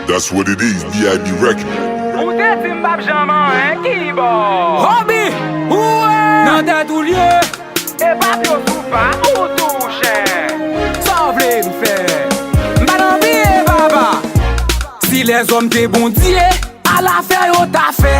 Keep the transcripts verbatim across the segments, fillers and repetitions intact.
That's what it is, B I B Record. Ou te di m p ap janm anyen, kibò? Hobby, ou wè, nan tèt ou l ye. E pa pye w sou pa ou touche. Sa w vle m fè? M pa nan pye, papa. Si lèzòm te Bondye, al afè yo ta fè.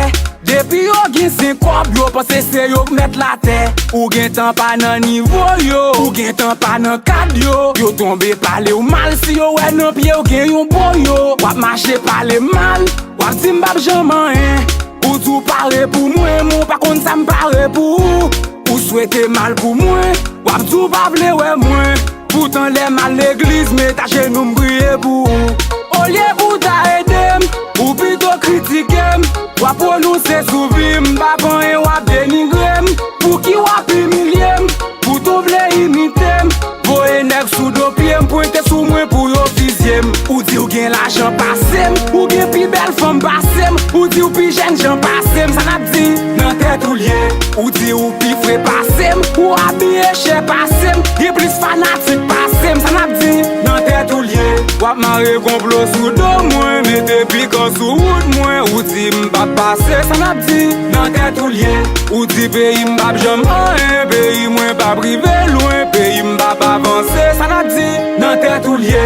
Depi yo gen sen kòb, yo panse se yo k mèt latè. Ou gentan pa nan nivo yo, ou gentan pa nan kad yo. Yo tonbe pale w mal si yo wè nan pye w gen yon boyo. W ap mache pale m mal, w ap di m p ap janm anyen. Ou di w pare pou mwen, men w pa konn sa m pare pou ou. Ou swete mal pou mwen, w ap di w pa vle wè mwen. Poutan lè m al legliz, m met ajenou m priye pou ou. Olye pou w ta ede m, ou pito kritike m. W ap pwononse sou vi m, m pa p anyen, w ap denigre m. Pouki w ap imilye m? Poutan w vle imite m. Voye nèg sou do pye m, pwente sou mwen pou yo fizye m. Ou di w gen lajan pase m, ou gen pi bèl fanm pase m, ou di w pi jèn jan pase m, sa n ap di nan tèt ou l ye. Ou di w pi fre pase m, ou abiye chè pase m, gen plis fanatik pase m, sa n ap di nan tèt ou l ye. W ap mare konplo sou do mwen, mete pikan sou wout mwen, ou di m p ap pase, sa n ap di nan tèt ou l ye. Ou di peyi m p ap janm anyen, peyi mwen p ap rive lwen, peyi m p ap avanse, sa n ap di nan tèt ou l ye.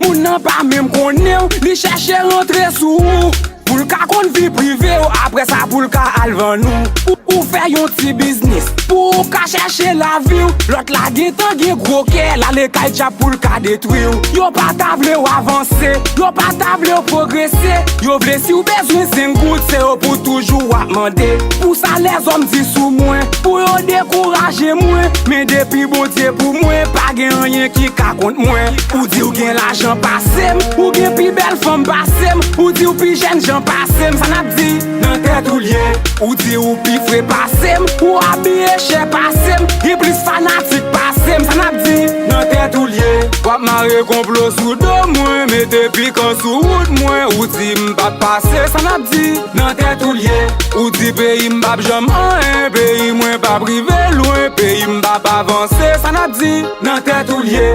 Moun nan pa menm konnen w, li chèche rantre sou ou. Pou l ka konn vi prive w, apre sa pou l ka al vann ou. Ou, ou fè yon ti biznis, pou w ka chèche lavi w. Lòt la gentan gen gwo kè, l ale kay dyab pou l ka detwi w. Yo pa ta vle w avanse, yo pa ta vle w pwogrese. Yo vle si w bezwen senk goud, se yo pou toujou w ap mande. Pou sa lèzòm di sou mwen, pou yo dekouraje mwen. Men depi Bondye pou mwen, pa gen anyen ki ka kont mwen. Ou di w gen lajan pase m, ou gen pi bèl fanm pase m, ou di w pi jèn jan pase m, sa n ap di nan tèt ou l ye. Ou di w pi fre pase m, ou abiye chè pase m, gen plis fanatik pase m, sa n ap di nan tèt ou l ye. W ap mare konplo sou do mwen, mete pikan sou wout mwen, ou di m p ap pase, sa n ap di nan tèt ou l ye. Ou di peyi m p ap janm anyen, peyi mwen p ap rive lwen, peyi m p ap avanse, sa n ap di nan tèt ou l ye.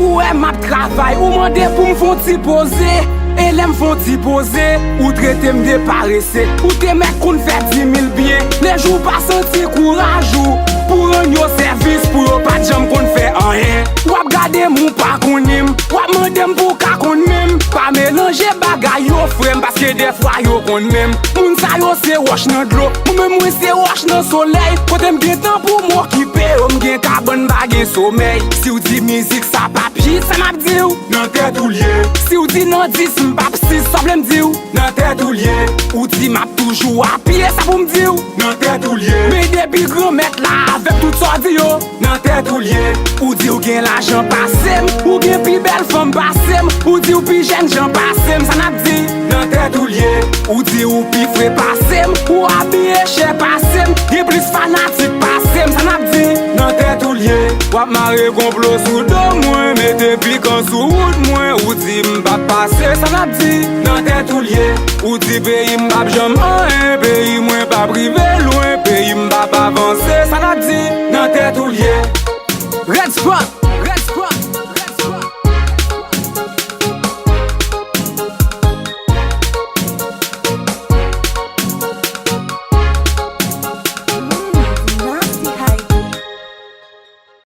Ou wè m ap travay, ou mande pou m fè yon ti poze. E lè m fè yon ti poze, ou trete m de parese. Ou te mèt konn fè di mil byen. Lejou w pa santi kouraj ou pou rann yo sèvis, pou yo pa t janm konn fè anyen. W ap gade m, ou pa konnen m. W ap mande m pou w ka konn menm. Pa melanje bagay yo, frè m, paske dèfwa yo konn menm. Moun sa yo se wòch nan dlo. Mwen menm, mwen se wòch nan solèy. Kote m gen tan pou m okipe yo, m gen kabann, m pa gen somèy. Si w di mizik sa p ap hit, sa n ap di w nan tèt ou l ye. Si w di nan dis m p ap sis, sa vle m di w nan tèt ou l ye. Ou di m ap toujou apye, sa pou m di w nan tèt ou l ye. Men depi Granmèt la avèk tout sa w di yo, nan tèt ou l ye. Ou di w gen lajan pase m, ou gen pi bèl fanm pase m, ou di w pi jèn jan pase m, sa n ap di nan tèt ou l ye. Ou di w pi fre pase m, ou abiye chè pase m, gen plis fanatik pase m, sa n ap di nan tèt ou l ye. W ap mare konplo sou do mwen, mete pikan sou wout mwen, ou di m p ap pase, sa n ap di nan tèt ou l ye. Ou di peyi m p ap janm anyen, peyi mwen p ap rive lwen, peyi m p ap avanse, sa n ap di